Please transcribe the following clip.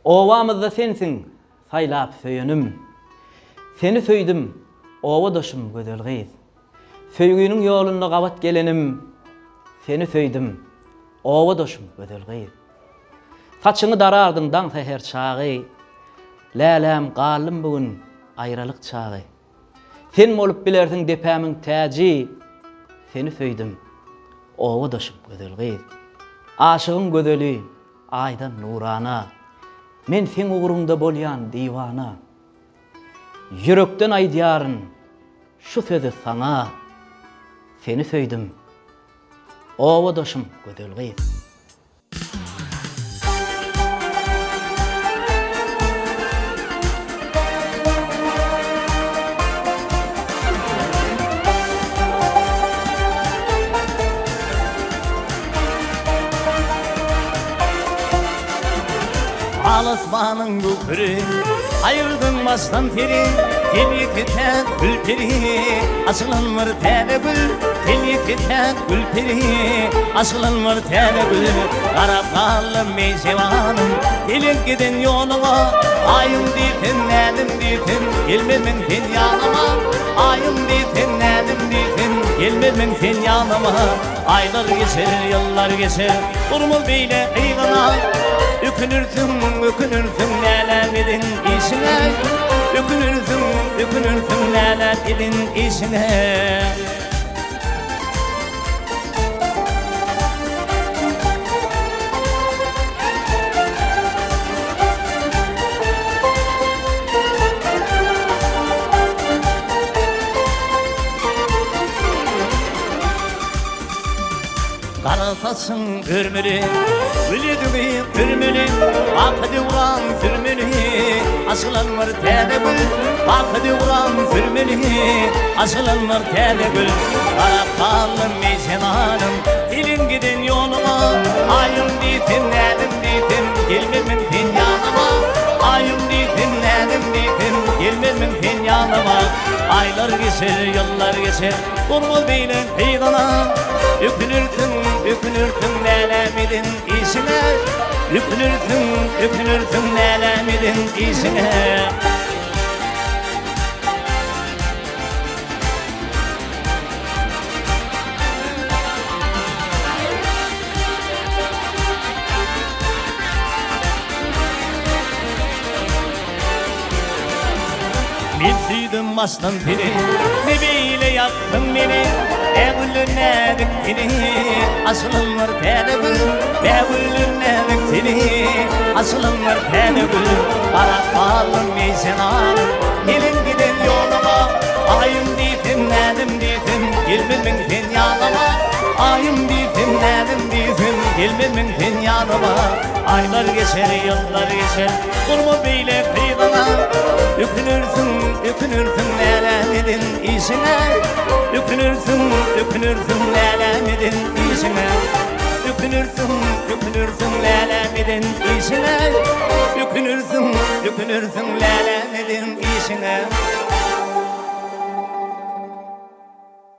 Obamyzda sensiň saýlap söýenim. Seni söýdüm, obadaşym gözel gyz. Söýginiň ýolunda gabat gelenim, Seni söýdüm, obadaşym gözel gyz. Saçyňy darardyň daň säher çagy, Läläm galdym bu gün aýralyk çagy. Sen bolup bilersiň depämiň täji, Seni söýdüm, obadaşym gözel gyz. Aşygyň gözeli, aýdan nurana, Men seň ugruňda bolýan diwana. Ýürekden aýdýaryn şu sözi saňa, Seni söýdüm, obadaşym gözel gyz. Al asmanyň göwheri, Aýyrdyň başdan seni, Sen ýeke-täk gül peri, Açylan bir täze gül, Sen ýeke-täk gül peri, Açylan bir täze gül. Garap galdym meý jewanym, Seniň giden ýoluňa, Aýym diýsen, näzim diýsen, Gelmezmiň sen ýanyma? Aýym diýsen, näzim diýsen, Gelmezmiň sen ýanyma? Aýlar geçer, ýyllar geçer, Durmaz beýle yzyňa. Ökünersiň, ökünersiň, Näläm eden işiňe. Ökünersiň, ökünersiň, Näläm eden işiňe. Gara saçyň örmeli, Gül ýüzüňi örmeli, Baky döwran sürmeli, Açylan bir täze gül, Baky döwran sürmeli, Açylan bir täze gül. Garap galdym meý jemalym, Seniň giden ýoluňa, Aýym diýsem, näzim diýsem, Gelmezmiň sen ýanyma? Aýym diýsem, näzim diýsem, Gelmezmiň sen ýanyma? Aýlar geçer, ýyllar geçer, Durmaz beýle yzyna. Ökünersiň, ökünersiň, näläm eden işiňe. Ökünersiň, ökünersiň, näläm eden işiňe. Men söýdüm başdan seni, Ne beýle ýakdyň meni, Bägüller näzik seni, Açylan bir täze gül, Bägüller näzik seni, Açylan bir täze gül. Garap galdym meý jenanym, Meniň giden ýoluma, Aýym diýsem, näzim diýsem, Gelmezmiň sen ýanyma? Aýym diýsem, näzim diýsem, Gelmezmiň sen ýanyma? Aýlar geçer, ýyllar geçer, Durma beýle gyzyňa. Ökünersiň, ökünersiň, näläm eden işiňe. Ökünersiň, ökünersiň, näläm eden işiňe. Ökünersiň, ökünersiň, näläm eden işiňe. Ökünersiň, ökünersiň, näläm eden işiňe.